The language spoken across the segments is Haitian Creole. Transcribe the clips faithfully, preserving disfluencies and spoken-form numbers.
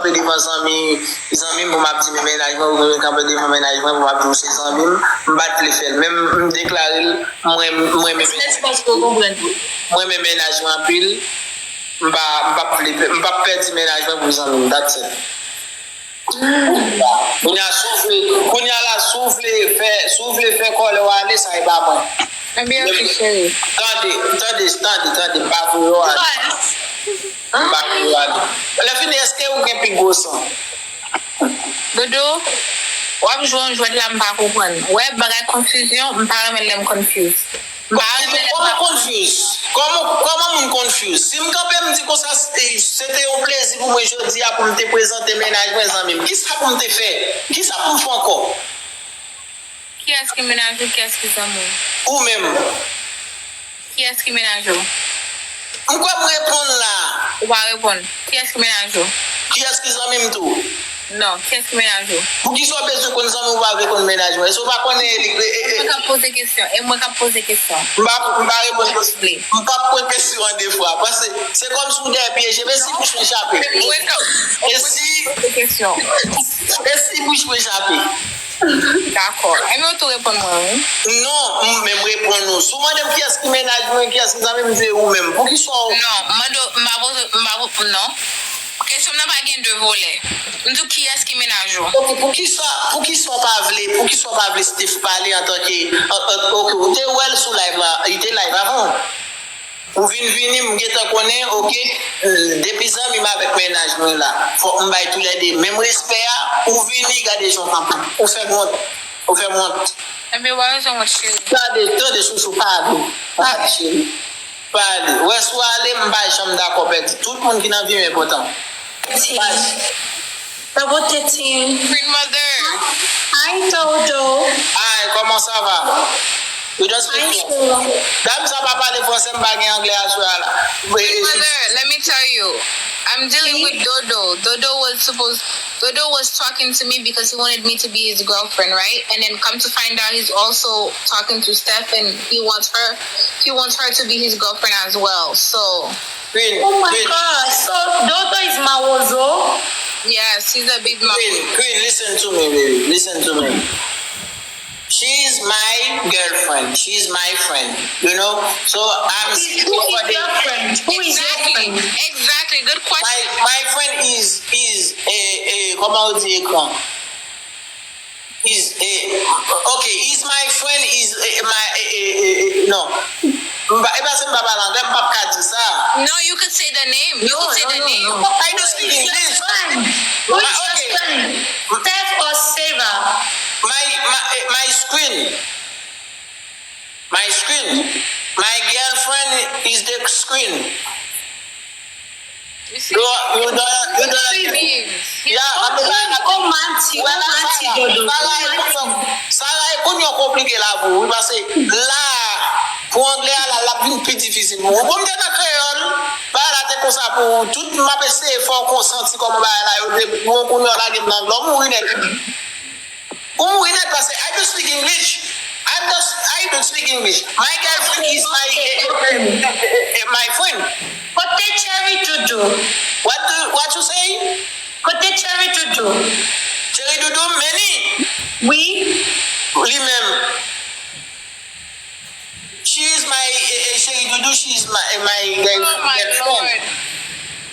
kanpe devan zanmi, zanmi m pou m ap di men mennaj mwen, oubyen kanpe devan mennaj mwen pou m ap di w se zanmi m, m pa t vle fè l. Men m, m deklare l, mwen, mwen menm. Se paske w konprann tou. Mwen menm mennaj mwen anpil, m pa, m p ap vle, m p ap pèdi mennaj mwen pou zanmi m, that's it. Kounye a, si w vle, kounye a la, si w vle fè, si w vle fè kòlè w ale, sa e pa mwen. Ebyen, ok, cheri. Tande, tande, tande, tande, m pa voye w ale. M pa voye w ale. Lè fini, èske ou gen pi gwo san? Dodo, w ap jwe yon jwèt la, m pa konprann. Wè, bagay konfizyon, m pa renmen lè m confuse. M pa renmen lè m pa konfuse. Kòman, kòman moun confuse? Si m kanpe, m di konsa, se, se te yon plezi pou mwen jodi a pou m te prezante mennaj mwen, zanmi m. Kisa pou m te fè? Kisa pou m fè ankò? Kiyès ki mennaj ou, kiyès ki zanmi w? Ou menm. Kiyès ki mennaj ou? M kwè m reponn la. Ou pa reponn. Kiyès ki mennaj ou? Kiyès ki zanmi m tou? Non, kiyès ki mennaj ou? Poukisa w bezwen konn zanmi w, ou pa vle konn mennaj mwen? Èske w pa konnen li, e, e, e, mwen k ap poze kesyon. E mwen k ap poze kesyon. M pa, m pa reponn. Silvouple. M p ap pran kesyon an de fwa. Paske se kòmsi w dèyè pyeje. E si bouch mwen chape? E mwen k ap, e mwen k ap poze kesyon. E si bouch mwen chape? Dakò. Ebyen, ou tou reponn mwen, wi. Non, m, men m reponn ou. Si w mande m kiyès ki mennaj mwen, kiyès ki zanmi m, se ou menm. Poukisa w... Non, m mande w, m pa poze, m pa po-, non. Kesyon m nan pa gen de volè. M di w kiyès ki mennaj ou. Ok, poukisa, poukisa w pa vle, poukisa w pa vle Steph pale antanke, an, an, ok, ou te wè l sou live la, li te live avan w. Ou vin vini, m gentan konnen, ok, depi zanmi m avèk mennaj mwen la, fòk m bay toulède menm respè a, ou vini, gade jan w kanpe. Ou fè m wont. Ou fè m wont. Ebyen, w pa bezwen wont, cheri. Tande, tande, chouchou, pale. Pale, cheri. Pale. Wè, si w ale, m pa janm dakò pèdi. Tout moun ki nan vi m enpòtan. Pale. Sa pote, Tim? Queen Mother. Hi, Dodo. Hi, comment ça va? You don't speak French. Dam sa pa pale fransè, m pa gen anglè aswè a la. Queen Mother, let me tell you. I'm dealing with Dodo. Dodo was supposed, Dodo was talking to me because he wanted me to be his girlfriend, right? And then come to find out, he's also talking to Steph, and he wants her, he wants her to be his girlfriend as well. So, Queen, oh my God, so Dodo is Mawozo? Yes, he's a big Mawozo. Queen, Queen, listen to me, baby. Listen to me. She is my girlfriend. She is my friend. You know? So I'm speaking for the girlfriend. Who is your friend? Exactly. Good question. My, my friend is, is a, a, kòman w di ekran? Is, eh, okay, is my friend, is, eh, my, eh, eh, eh, eh, non. M pa, e pa se m pa pale anglè, m p ap ka di sa. No, you could say the name. You could say the name. I don't speak English. Who is your friend? Steph or Seva? My, my, eh, my screen. My screen. My girlfriend is the screen. You see? You, you don't, you don't. Yeah, I mean, like, oh, manti, oh, manti, Dodo. Sarah, e kounye w konplike la pou ou, wi, paske la, pou anglè a la, l ap vin pi difisil pou ou. Pou m te nan kreyòl, bagay la te konsa pou ou. Tout m ap eseye fè w konsanti kòman bagay la yo te, pou kounye w lage m nan anglè, w mouri nèt. Ou mouri nèt paske I don't speak English. I don't, I don't speak English. My girlfriend is my, eh, eh, eh, eh, my friend. Kote Cherry Doudou? What do, what you say? Kote Cherry Doudou? Cherry Doudou, Meni? Wi. Li menm. She is my, eh, eh, Cherry Doudou, she is my, eh, my girl-, girlfriend.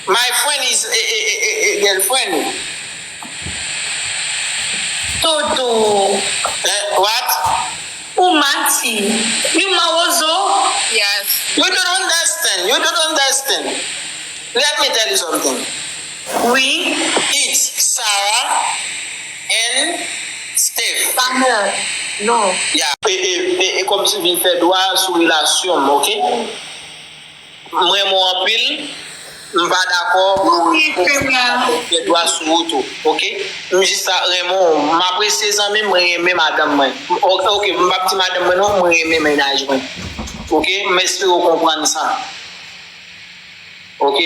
My friend is, eh, eh, eh, eh, eh, girlfriend. Doudou. Eh, what? Ou manti. You mawozo. Yes. You don't understand. You don't understand. Let me tell you something. Wi. It's Sarah and Steph. Summer. No. Yeah. E, e, e, e kòmsi vin fè dwa sou relasyon m, ok? M renmen w anpil. M pa dakò pou fè dwa sou ou tou, ok? M jis sa renmen w. M apresye zanmi m, mwen renmen madanm mwen. Ok, ok, m p ap di madanm mwen non, mwen renmen mennaj mwen. Ok? M espere w konprann sa. Ok?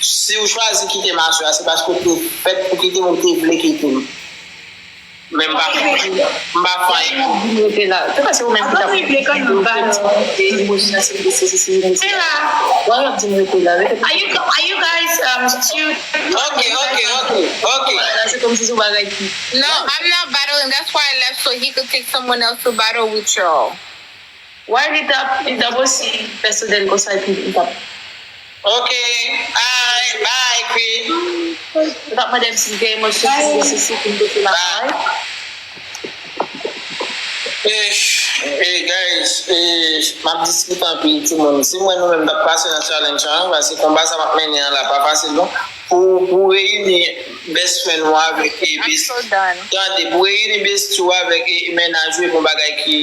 Si w chwazi kite m aswè a, se paske w te fèt pou kite m, ou te vle kite m. Men m pa fè anyen. M pa fè anyen. Di m rete la. Se paske ou menm ki t ap regle kòb yo ba yo. Emosyon, se, se, se, se, se, se. Why y ap di m rete la? Rete. Are you, are you guys, um, still? Ok, ok, ok, ok. Voilà, se kòmsi se yon bagay ki. No, I'm not battling. That's why I left, so he could take someone else to battle with y'all. Why li t ap, li t ap osi pèsonèl konsa epi li t ap. Ok, alright, bye, Queen. Li t ap mande m si m gen emosyon, si m gen sisi, pou m te fè la. Bye. Eh, eh, guys, eh, m ap diskite anpil, timoun. Si mwen nou menm t ap pase nan challenge an, paske konba sa m ap mennen an la pa fasil, non. Pou, pou reyini best friend ou avèk, eh, best, tande, pou reyini bestie ou avèk, eh, mennaj ou, e bon bagay ki,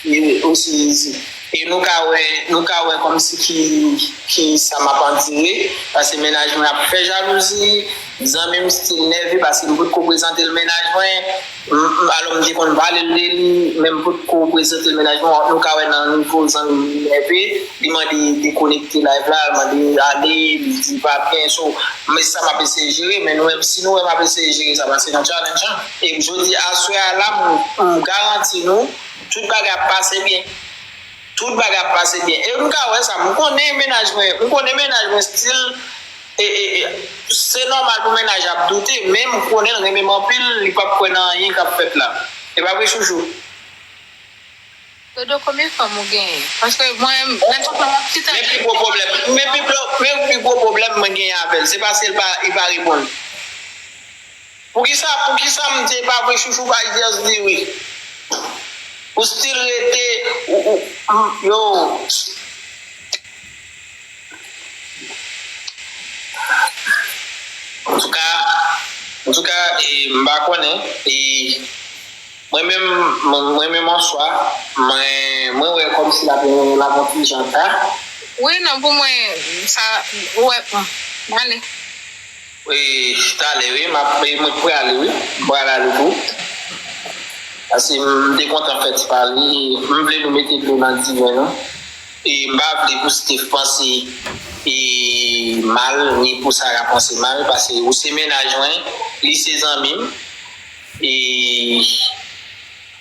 eh, osi izi. E nou ka wè, nou ka wè kòmsi ki, ki sa m ap andire, paske mennaj mwen ap fè jalouzi, zanmi m still nève paske m potko prezante l mennaj mwen. M, m, alò m te konn pale l de li, men m potko prezante l mennaj mwen. Nou ka wè nan nivo zanmi m nève, li mande dekonekte live la, li mande ale, li di pa byen. So, men sa m ap eseye jere, men nou menm, si nou wè m ap eseye jere sa, paske nan challenge an. E jodi, aswè a la, m, m garanti nou, tout bagay ap pase byen. Tout bagay ap pase byen. E m ka wè sa, m konnen mennaj mwen, m konnen mennaj mwen still, e, e, e, se nòmal pou mennaj ap doute, men m konnen l renmen m anpil, li p ap kwè nan anyen k ap fèt la. E pa vre, chouchou? Dodo, konbyen fanm ou genyen? Paske mwen, nan tout fanm ap chita. Men pi gwo pwoblèm, men pi gwo, men pi gwo pwoblèm mwen genyen avè l, se paske l pa, li pa reponn. Poukisa, poukisa m di pa vre chouchou pa yes di wi? Ou still rete, ou, ou, m, yo. Antouka, antouka, e, m pa konnen, e, mwen menm, mwen, mwen menm answa, mwen, mwen wè kòmsi l ap, l ap yon ti jan ta. Wi, non, pou mwen, sa, ou wè, bon, m ale. E, talè, wi, m ap, e, mwen prale, wi. M pral ale tou. Paske m te kontan fè ti pale. M vle nou mete dlo nan diven nou. E m pa vle pou Steph panse, e, mal, ni pou Sarah panse mal, paske ou se mennaj mwen, li se zanmi m. E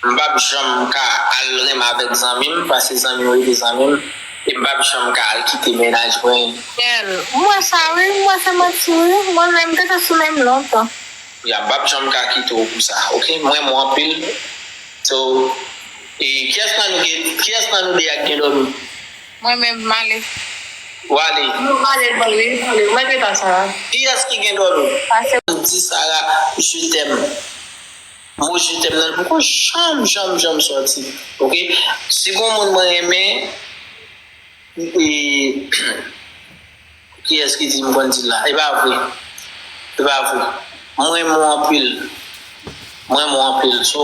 M p ap janm ka al renmen avèk zanmi m, paske zanmi m rete zanmi m, e m p ap janm ka al kite mennaj mwen. Bèl. M wè sa wi, m wè se manti wi. Mwen menm m te sou menm lontan. Ya, m p ap janm ka kite w pou sa, oke? M renmen w anpil. So, e kiyès nan nou gen, kiyès nan nou de a k gen dòmi? Mwen menm, m ale. W ale? M ale, m ale, m ale. Mwen gen tan sa. Kiyès ki gen dòmi? Pase. Di Sarah, je t'aime. Mo je t'aime nan poko janm, janm, janm sòti. Oke? Si gon moun mwen renmen, e, kiyès ki di m konn di l la? E pa vre. E pa vre. Mwen renmen w anpil. Mwen renmen w anpil. So,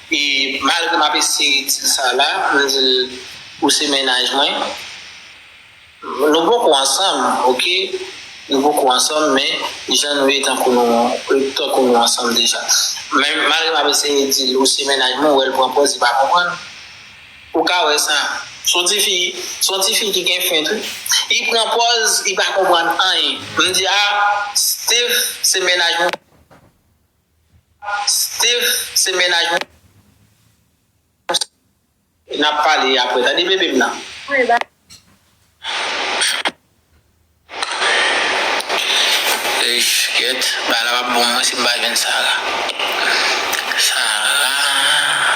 e, malgre m ap eseye di l sa la, m di l, ou se mennaj mwen. Nou poko ansanm, oke? Nou poko ansanm, men jan nou ye tankou nou, tankou nou ansanm deja. Men malgre m ap eseye di l, ou se mennaj mwen, ou wè l pran pòz, li pa konprann. Ou ka wè sa. Se yon ti fi, se yon ti fi ki gen fent, wi. Li pran pòz, li pa konprann anyen. M di, a, Steph, se mennaj mwen. Steph, se mennaj mwen. N ap pale apre. Tande bebe m nan. Wi, ba. Eish, gyèt, bagay la p ap bon mwen si m pa jwenn Sarah. Sarah.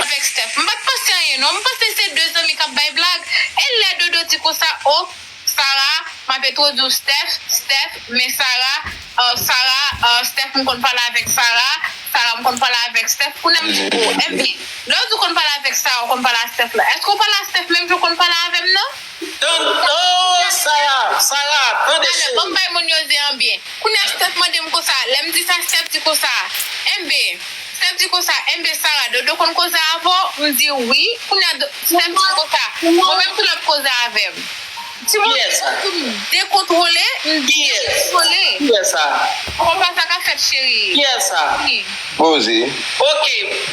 Avèk Steph. M pa t panse anyen non. M panse se de zanmi k ap bay blag. E lè Dodo di konsa, o, Sarah, m ap entwodui w Steph, Steph, men Sarah, euh, Sarah, euh, Steph, m konn pale avèk Sarah, Sarah, m konn pale avèk Steph. Kounye a m di, o, enben, lè w di w konn pale avèk Sarah, w konn pale a Steph la, èske w pale a Steph menm jan w konn pale avè m nan? Tann, oh, Sarah, Sarah, tande cheri. Talè, ban m bay moun yo zen an byen. Kounye a Steph mande m konsa, lè m di sa, Steph di konsa, enben, Steph di konsa, enben, Sarah, Dodo konn koze avè w? M di wi. Kounye a Do-, Steph di konsa, mwen menm tou l ap koze avè m. Timoun, m dekontwole, m dekontwole. Kiyès sa? Konpa, sa ka fèt, cheri. Kiyès sa? Poze. Ok,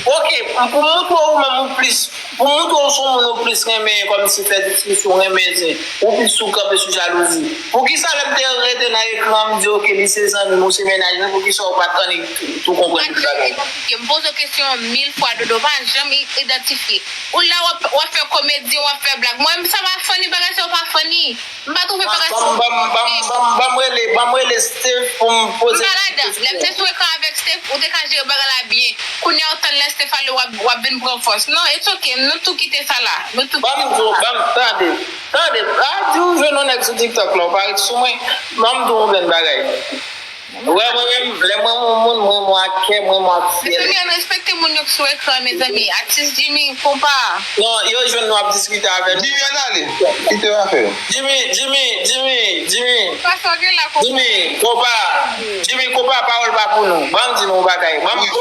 ok, pou m montre w ou menm ou plis, pou m montre w se yon moun ou plis renmen, kòmsi fè diskisyon, renmen zen, ou plis sou kanpe sou jalouzi. Poukisa lè m te rete nan ekran, m di ok, li se zanmi m, ou se mennaj mwen, poukisa ou pa t annik tou konprann tout bagay? M poze w kesyon mil fwa, Dodo, pa janm idantifye. Ou la w ap fè komedyen, w ap fè blag. Mwen, sa pa funny, bagay sa yo pa funny. M pa twouve bagay sa yo funny. Ban m rele, ban m rele Steph pou m poze l kesyon. M pa ladan. Lè m te sou ekran avèk Steph, ou te ka jere bagay la byen. Kounye a ou tann lè Steph ale, w ap, w ap vin pran fòs. Non, it's ok, nou tou kite sa la. Nou tou kite sa la. Ban m di w, ban m, tande, tande, a di w jwenn yon nèg sou TikTok la, ou pa ret sou mwen. Ban m di w yon grenn bagay. Wè mwen menm, lè mwen renmen yon moun, mwen renmen w ak kè, mwen renmen w ak fyèl. Mezanmi, ann respekte moun yo k sou ekran, mezanmi. Atis Jimmy, konpa. Non, yo jwenn nou ap diskite avè l. Jimmy, ann ale. Kite w afè yo. Jimmy, Jimmy, Jimmy, Jimmy. Konpa, sa w gen la, konpa? Jimmy, konpa. Jimmy, konpa, pawòl pa pou nou. Ban m di nou yon bagay. Ban m, ok.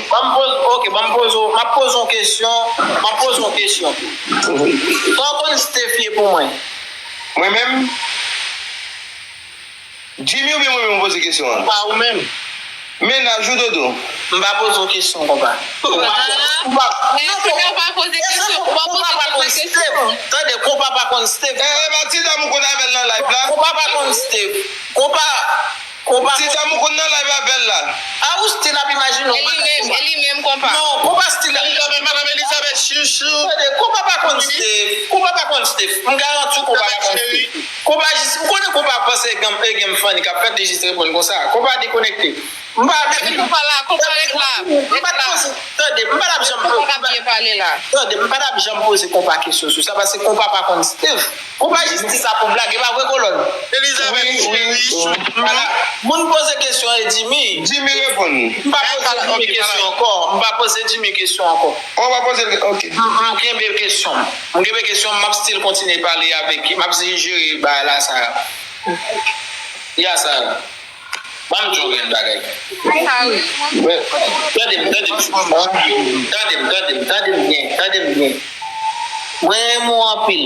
Ban m poze, ok, ban m poze w, m ap poze w yon kesyon. M ap poze w yon kesyon. Sa w konn Steph ye pou mwen? Mwen menm? Jimmy oubyen mwen menm ou poze kesyon an? Konpa ou menm. Mennaj ou, Dodo. M pa poze w kesyon, konpa. Ou pa, ou pa, non, konpa pa konn Steph. Tande, konpa pa konn Steph. E, e pa ti dam ou konn avè l nan live la? Konpa pa konn Steph. Konpa, konpa. Ti dam ou konn nan live avè l la? A ou still ap imajine w pa ka konpa. E li menm, e li menm konpa. Non, konpa still ap. Elizabeth, madam Elizabeth, chouchou. Tande, konpa pa konn Steph. Konpa pa konn Steph. M garanti w konpa pa konn Steph. Konpa jis, ou konnen konpa panse e gen, e gen fanny k ap fèt, li jis reponn konsa. Konpa dekonekte. M pa, men konpa la, konpa ret la. M pa t poze, tande, m pa t ap janm poze, tande, m pa t ap janm poze konpa kesyon sou sa, paske konpa pa konn Steph. Konpa jis di sa pou blag, e pa vre kolòn? Elizabeth, cheri, chouchou. Vwala. Moun poze kesyon e Jimmy. Jimmy reponn. M pa poze Jimmy kesyon ankò. M pa poze Jimmy kesyon ankò. Ou pa poze l, ok. M, m kenbe kesyon m. M kenbe kesyon m, m ap still kontinye pale avèk, m ap still jere bagay la, Sarah. Ya, Sarah. Ban m di w yon grenn bagay. Tande m, tande m. Tande m, tande m, tande m byen, tande m byen. Mwen renmen w anpil.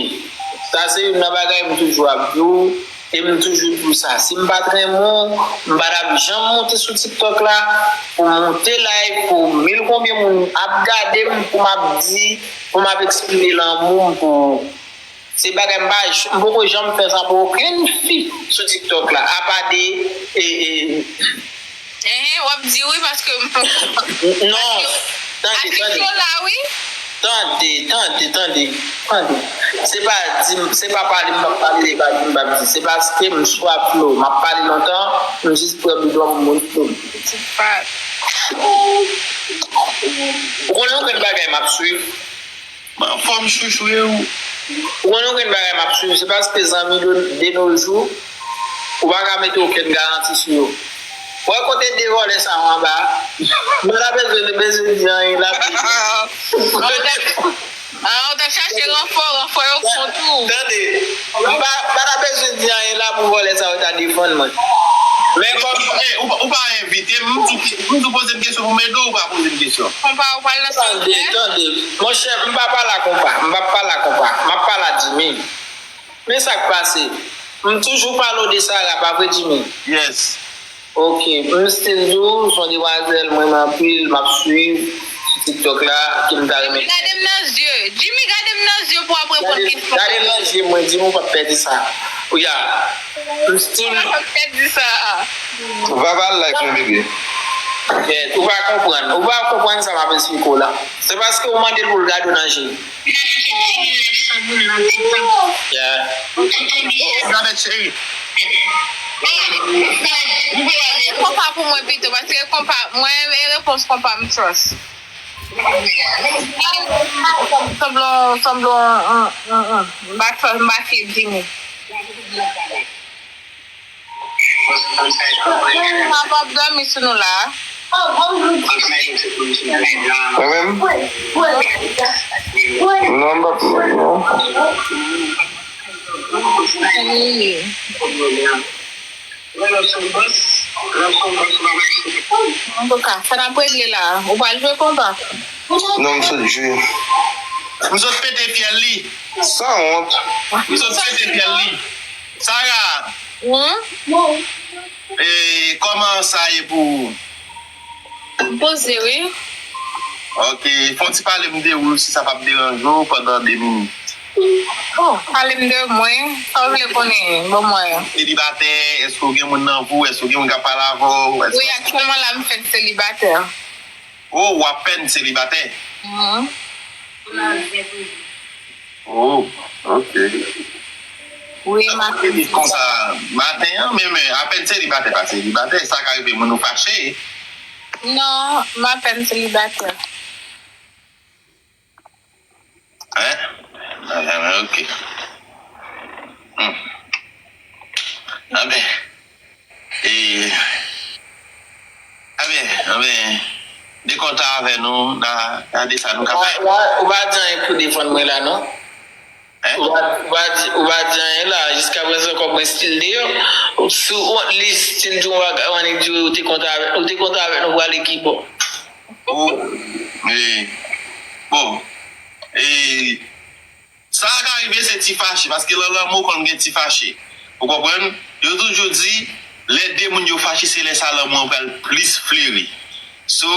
Sa se youn nan bagay m toujou ap di w. E m toujou di w sa, si m pa t renmen w, m pa t ap janm monte sou TikTok la pou m monte live pou mil konbyen moun ap gade m, pou m ap di, pou m ap eksprime lanmou m pou ou. Se bagay m pa, m poko janm fè sa pou okenn fi sou TikTok la, apa de, e, e, Enhen, w ap di wi paske m. Non, tande, tande. Tande, tande, tande, tande. Se pa di m, se pa pale m p ap pale, se pa di m p ap di. Se paske m swaf flow. M ap pale lontan, m jis pran bidon pou m moun flow. Ou konnen yon grenn bagay m ap swiv. Fòm chouchou ye ou. Ou konnen yon grenn bagay m ap swiv, se paske zanmi de, de nos jours, ou pa ka mete okenn garanti sou yo. Wè kote de vòlè sa yo anba a. M pa ta bezwen, bezwen di anyen la pou. Ah, ou t ap chache ranfò, ranfò yo kont ou. Tande, m pa, m pa ta bezwen di anyen la pou vòlè sa yo ta defann mwen. Men kòm. Ou pa envite m, m di w poze m kesyon pou m ede w, ou pa poze m kesyon. Konpa, ou pral nan sanzè. Tande, tande. Monchè, m pa pale a konpa. M p ap pale a konpa. M ap pale a Jimmy. Men sa k pase. M toujou pale w de Sarah, pa vre, Jimmy? Yes. Ok. M still di w, s on demwazèl mwen renmen anpil, m ap swiv sou TikTok la, ke m ta renmen. Jimmy, gade m nan zye. Jimmy, gade m nan zye pou w ap reponn kesyon mwen. Gade m nan zye mwen, di m ou p ap pèdi sa. Ou ya. M still. Ou p ap pèdi sa. Ou pa ba l like non, bebe. Ou pa konprann. Ou pa konprann sa m ap esplike w la. Se paske ou mande l pou l gade w nan je. Yeah. Konpa pou mwen pito, paske konpa, mwen e repons konpa m trust. Sanble, sanble, m pa trust, m pa fye Jimmy. M ap ap dòmi sou nou la. Mwen menm? Non, m p ap, non. Antouka, sa n ap regle la a? Ou pral jwe konpa? Non, m sot jwe. M sot pete fyèl li. Sanwont. M sot pete fyèl li. Sara, e, kòman sa ye pou ou? M poze, wi. Ok, fè yon ti pale m de ou, si sa p ap deranje w, pandan de minit. Oh, pale m de mwen. Sa w vle konnen? Ban m wè. Selibatè, èske w gen moun nan vi w? Èske w gen moun k ap pale avè w? Èske... Wi, aktyèlman la, m fèk selibatè. Oh, w apèn selibatè? Mhm. Oh, ok. Wi, m apèn selibatè. Konsa, maten an, men, men, apèn selibatè, pa selibatè, sa ka rive moun ou fache. Non, m apèn selibatè. Hein? Ah, ok. Hmm. Anben, e, anben, anben, dekontan avè nou, n a gade sa nou ka fè. Ou pa, ou pa di anyen pou defann mwen la, non? Hein? Ou pa, ou pa di, ou pa di anyen la, jiskaprezan kòm mwen stil deyò. Si w, li stil di yon bagay, annik di ou te kontan avè, ou te kontan avè nou prale ki bò? Ou, e, bon, e, sa ka rive se ti fache, paske nan lanmou konn gen ti fache. Ou konprann? Yo toujou di, lè de moun yo fache, se lè sa lanmou an pral plis fleri. So,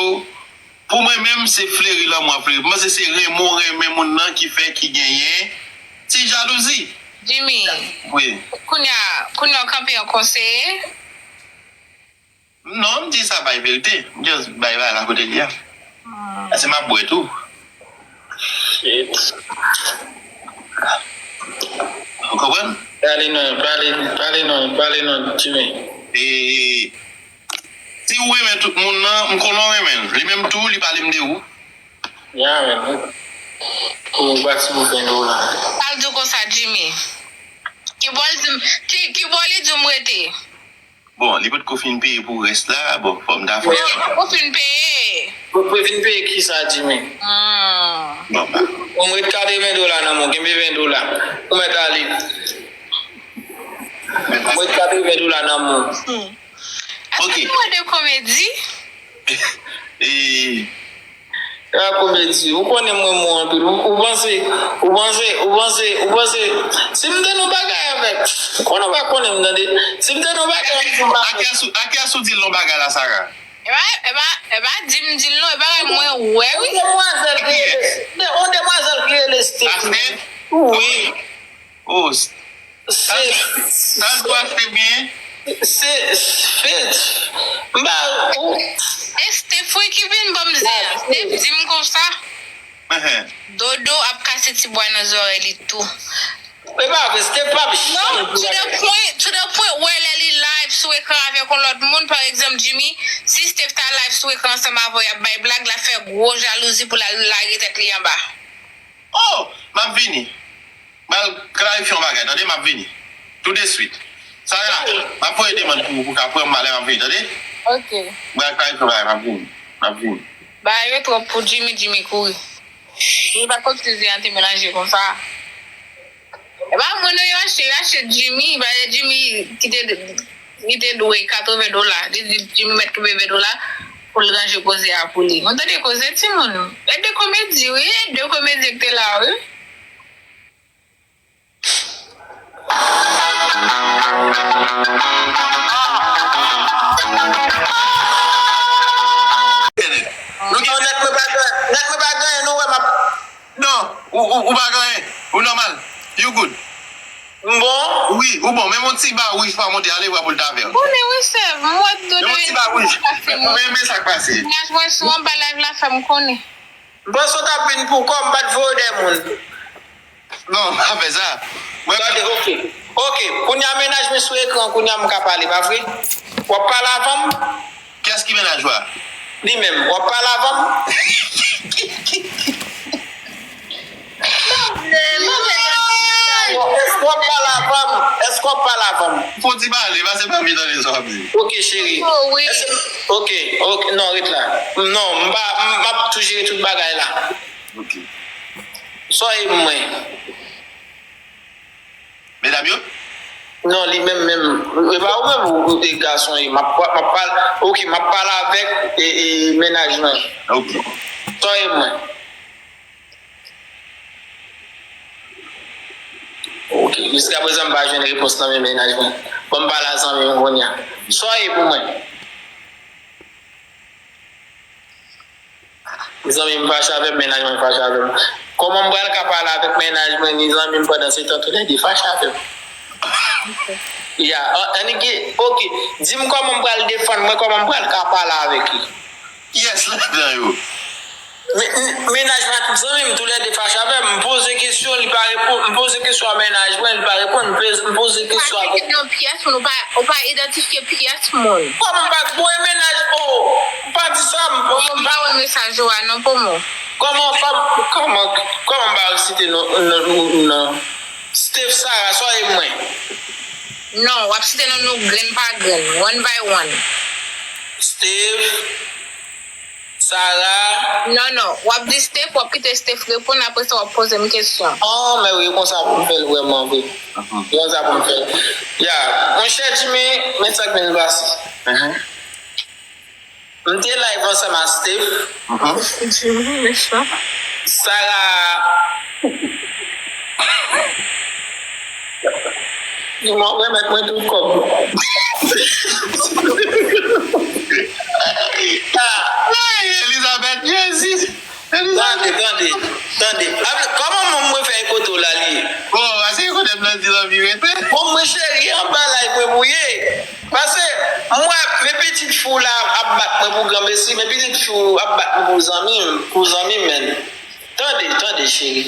pou mwen menm, se fleri lanmou an fleri. Mwen se, se renmen w renmen moun nan ki fè ki genyen ti jalouzi. Jimmy, wi, kounye a, kounye a w kanpe an konseye? Non, m di sa bay verite. M just bay bagay la kote li a. Paske m ap bwè tou. Shit. Ou konprann? Pale non, pale, pale non, pale non, Jimmy. E, si w renmen tout moun nan, m konnen w renmen l. Li menm tou, li pale m de ou. Ya, men. Pou m bati pou ven dola. Al di w konsa, Jimmy. Ki bò l di m, ki, ki bò li di m rete? Bon, li potko fin peye pou rès la, bon, fò m ta fè. Bon, li potko fin peye. Potko fin peye kisa, Jimmy? Hmm. Bon, ba. Bon, m ret katreven dola nan men w, kenbe ven dola. Ou mèt ale. M ret katreven dola nan men w. Hmm. Ok. Ap wè de komedi. E, se pa komedi. Ou konnen mwen mou anpil. Ou, ou panse, ou panse, ou panse, ou panse, si m te nan bagay avèk, ou konnen w pa konnen m, tande. Si m te nan bagay avèk, a kiyès ou, a kiyès ou di l nan bagay la, Sara? E pa, e pa, e pa di m di l non, e pa mwen wè, wi. Yon demwazèl ki rele, yon demwazèl ki rele Steph. Wi. Oh, s-, se, sa, sa l pou achte byen? Se, se, m pa, ou. E Steph wi ki vin ban m zen an. Steph di m konsa. Ehe. Dodo ap kase ti bwa nan zòrèy li tou. E pa vre, Steph p ap janm. Non, to the point, to the point wè lè li live sou ekran avèk yon lòt moun, pa egzanp, Jimmy, si Steph ta live sou ekran ansanm avè w, y ap bay blag, l ap fè gwo jalouzi pou l al lage tèt li anba. Oh, m ap vini. M al klarifye yon bagay, tande, m ap vini. Toudeswit. Sara, m ap voye demann pou ou, pou w ka pran m, m ale, m ap vini, tande? Ok. M al klarifye yon bagay, m ap vini. M ap vini. Bagay yo twòp pou Jimmy, Jimmy kouri. Jimmy pa konn si zen an te melanje konsa. E pa mwen non yo achte, yo achte Jimmy, bagay Jimmy ki te, li te dwe katreven dola. Li di Jimmy mèt kenbe ven dola pou l ranje koze a pou li. Nou tande koze timoun. E de komedi, wi, e de komedi ki te la, wi. Non, nèt mwen pa gen, nèt mwen pa gen, nou wè m ap... Non, ou, ou, ou pa gen anyen. Ou nòmal. You good. M bon? Wi, ou bon. Menm yon ti ba wouj pa monte, ale vwa pou l ta vè. Bon, men wi, sè, m wè Dodo. Menm yon ti ba wouj. Men, men sa k pase. Mennaj mwen sou anba live la, fè m konnen. M panse w t ap vin pou kò, m pa t voye w dèyè moun. Non, m pa fè sa. Mwen... Gade, ok. Ok, kounye a mennaj mwen sou ekran, kounye a m ka pale, pa vre? W ap pale avè m? Kiyès ki mennaj ou a? Li menm, w ap pale avè m? Èske w ap pale avè m? Èske w ap pale avè m? Fò w di pale, pase pa vin tande sa w ap di. Ok, cheri. Oh, wi. Èske, ok, ok, non, ret la. Non, m pa, m, m ap tou jere tout bagay la. Ok. Sa w ye mwen? Medam yo? Non, li menm menm. E pa ou menm ou, ou, e gason ye. M ap, m ap pale, ok, m ap pale avèk, e, e, mennaj mwen. Ok. Sa w ye mwen? Jiskaprezan, m pa jwenn repons nan men mennaj mwen. Bon, m pale a zanmi m kounye a. Sa w ye pou mwen? Zanmi m fache avè m, mennaj mwen fache avè m. Kòman m pral ka pale avèk mennaj mwen ni zanmi m pandan se tan toulède fache avè m? Ya, an, annik, oke. Di m kòman m pral defann mwen, kòman m pral ka pale avèk li? Kiyès ladan yo? Men, men, mennaj mwen ak zanmi m, toulède fache avè m. M poze kesyon, li pa reponn. M poze kesyon a mennaj mwen, li pa reponn. M poze, m poze kesyon a. Ou pa tcheke nan pyès moun, ou pa, ou pa idantifye pyès moun. Kòman m pa, bon, e mennaj, oh, ou pa di sa, m, m pa wè mesaj ou a non, Pomo. Kòman, kòman, kòman, kòman m pa site non, non, non, non. Steph, Sarah, sa w ye mwen? Non, w ap site non nou grenn pa grenn, one by one. Steph, Sarah. Non, non, w ap di Steph, w ap kite Steph reponn, apre sa w ap poze m kesyon. Oh, men wi, konsa pou m fè l vrèman vre. Konsa pou m fè l. Ya, monchè Jimmy, men sa k vin pase. M te live ansanm a Steph. Jimmy, mechan. Sarah. Jimmy, w ap remèt mwen tout kòb mwen. Ay, Elizabeth, Jezi. Tande, tande, tande. Kòman mwen mwen fè kote w la li ye? Bon, ase kote m nan di zanmi rete. Bon, mwen cheri, anba live mwen pou ye. Paske mwen, men pitit fi w la ap bat mwen pou granmesi, men pitit fi w ap bat mwen pou zanmi m, pou zanmi m, men. Tande, tande, cheri.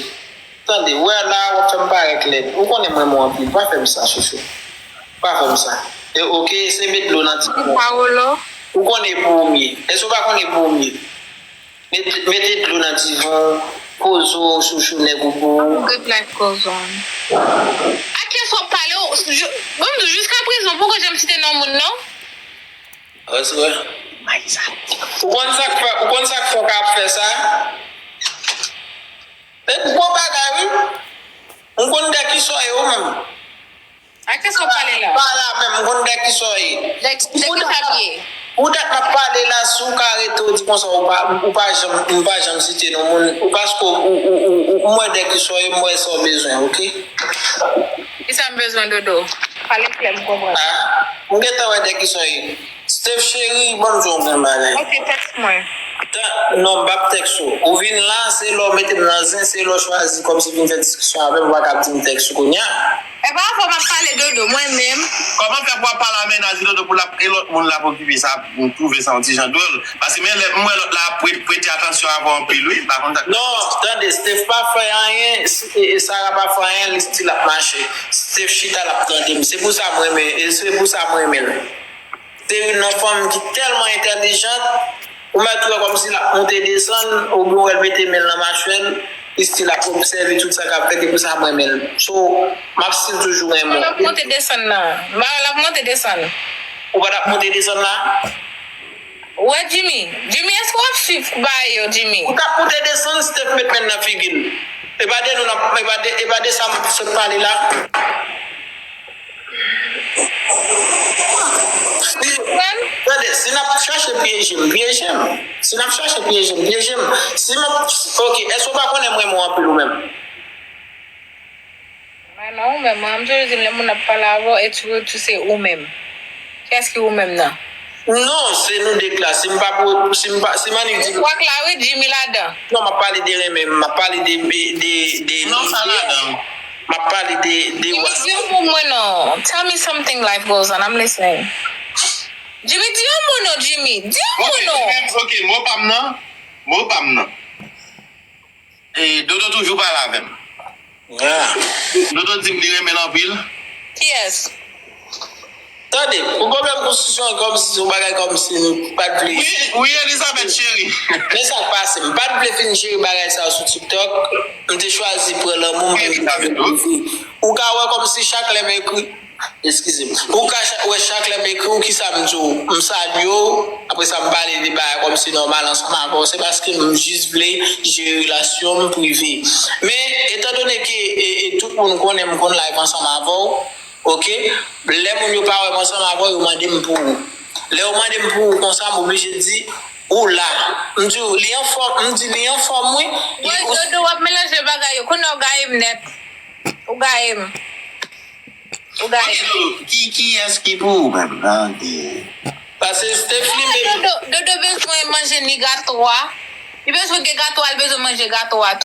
Tande, wè la, w ap fè m parèt lèd. Ou konnen mwen mwen anpil. Pa fè m sa, chouchou. Pa fè m sa. E, oke, se met dlo nan divan. Ou konnen pou ou m ye. Èske w pa konnen pou ou m ye? Mete, mete dlo nan divan, poze w, chouchou, nèg ou pou ou. Reply kouzon. A kiyès w ap pale? Ou, bon, m di w, jiskaprezan, poko janm site non moun, non? Res wè. Ou konn sa k fè, ou konn sa k fè w ka ap fè sa? E gwo bagay, wi. M konn de ki sa w ye, ou menm. A kiyès w ap pale la? Pa la menm, m konn de ki sa w ye. De, de ki sa w ye? Poutèt m ap pale la, si w ka rete, w di konsa, ou pa, ou pa janm, m pa janm site non moun, ou paske ou, ou, ou, ou, ou, m wè de ki sa w ye, m wè sa w bezwen, oke? Kisa m bezwen, Dodo? Pale klè, m konprann. Ah, m gentan wè de ki sa w ye. Steph cheri, ban m di w yon grenn bagay. Ok, tèks mwen. Tan, non, m p ap tèks ou. Ou vin la, se lè w mete m nan zen, se lè w chwazi kòmsi vin fè diskisyon avè m, ou pa ka ap di m tèks ou kounye a. E pa avè w m ap pale, Dodo, mwen menm. Kòman fè pou w ap pale a mennaj ou, Dodo, pou l ap, e lòt moun l ap okipe sa, m twouve sa yon ti jan dwòl. Paske men lè m wè lòt la ap pre-, prete atansyon avè w anpil, wi, pa konn sa k. Non, tande, Steph pa fè anyen, e, e Sarah pa fè anyen, li still ap mache. Steph chita, l ap tande m. Se pou sa m renmen, e se pou sa m renmen l. Se youn nan fanm ki tèlman entèlijant, ou mèt wè kòmsi l ap monte desann, oubyen w wè l mete men l nan machwè l, li still ap obsève tout sa k ap fèt, e pou sa m renmen l. So, m ap still toujou renmen w. L ap monte desann nan. M pa wè l ap monte desann. Ou pa t ap monte desann la? Wè Jimmy. Jimmy, èske w ap swiv bagay yo, Jimmy? Ou t ap monte desann, Steph met men l nan figi l. E pa de nou n ap, e pa de, e pa de sa m sot pale la. Si, tande, si n ap chache pyeje m, pyeje m. Si n ap chache pyeje m, pyeje m. Si m ap, oke, èske w pa konnen m renmen w anpil ou menm? Mwen non, ou menm, mwen, m toujou di lè moun ap pale avè w, e toujou tou se ou menm. Kiyès ki ou menm nan? Non, se nou de k la. Si m pa pou, si m pa, si m annik di. Ou ak la, wi, Jimmy ladan. Non, m ap pale de renmen, m ap pale de, de, de, de. Non, sa ladan. M ap pale de, de. Jimmy, di yon mo mwen non. Tell me something, life goes on. I'm listening. Jimmy, di yon mo non, Jimmy. Di yon mo non. Ok, ok, mo pa m nan. Mo pa m nan. E, Dodo toujou pale avè m. Ah. Dodo di m li renmen l anpil. Kiyès? Tande, ou konprann konstitisyon an kòmsi se yon bagay kòmsi nou pa t vle. Wi, wi, Elizabeth cheri. Men sa k pase, m pa t vle fin jere bagay sa yo sou TikTok. M te chwazi pran lanmou m. Wi, Elizabeth, wi. Ou ka wè kòmsi chak lè m ekri, eskize m, ou ka cha-, wè chak lè m ekri w, kisa m di w? M salye w, apre sa m pale de bagay kòmsi nòmal ansanm avè w. Se paske m jis vle jere relasyon m prive. Men, etandone ke, e, e, tout moun konnen m konn live ansanm avè w, oke? Lè moun yo pa wè m ansanm avè w, yo mande m pou ou. Lè yo mande m pou ou konsa, m oblije di, ou la. M di w, li anfòm, m di li anfòm, wi. Wè, Dodo, w ap melanje bagay yo. Kounye a w gaye m nèt. Ou gaye m. Ki, kiyès ki pou ou menm? Tande. Pase Steph li menm. Dodo, Dodo bezwen manje ni gato a. Li bezwen gen gato a, li bezwen manje gato a